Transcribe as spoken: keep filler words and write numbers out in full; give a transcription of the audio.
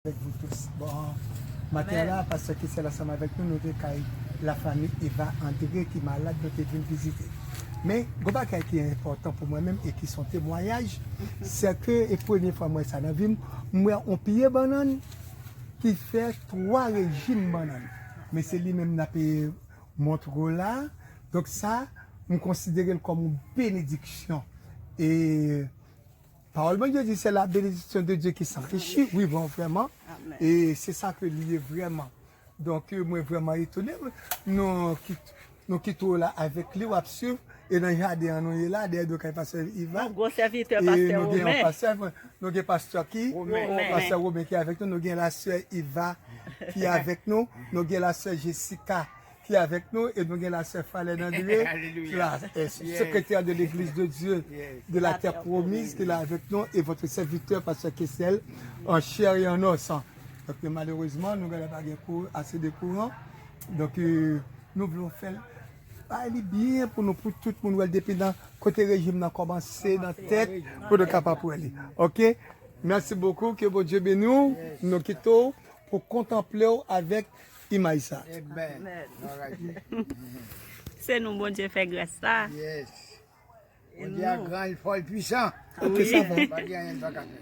Avec vous tous. Bon, maten la, pastè Kessel ansanm avèk nou, nou te kay lafanmi Eva André ki malad, nou te vin vizite. Men, gon bagay ki enpòtan pou mwen menm e ki son temwayaj, se ke e premye fwa mwen sa nan vi m, m wè on pye bannann ki fè twa rejim bannann. Men se li menm n ap montre w la. Donk sa, m konsidere l kòm yon benediksyon. E pawòl Bondye di, c'est la bénédiction de Dieu qui s'enrichit. Wi, bon, vrèman. E se sa ke li ye vrèman. Donk, mwen vrèman etone. Nou kit, nou kite w la avèk li, w ap swiv. E nan jaden an nou ye la, dèyè do kay pastè Iva. Yon gwo sèvitè pastè Romen. Nou gen pastè ki? Pastè Romen ki avèk nou. Nou gen lasè Iva ki avèk nou. Nou gen lasè Jessica ki avèk nou. E nou gen lasè Falène André, ki la, eh, secrétaire de l'Église de Dieu de la Terre Promise, ki la avèk nou. E votre serviteur, pastè Kessel, en chair et en os. Donk, malerezman, nou genlè pa gen kou, ase de kouran. Donk, eh, nou vle fè l bay li byen pou nou, pou tout moun wè l depi nan kote rejim nan kòmanse, nan tèt, pou nou kapab wè li. Oke? Mèsi bokou, ke Bondye beni w. Nou kite w pou kontanple w avèk imaj sa. Se nou Bondye fè gras sa. Bondye a gran, li fò, li pwisan. Oke, sa va. Pa gen anyen li pa ka fè.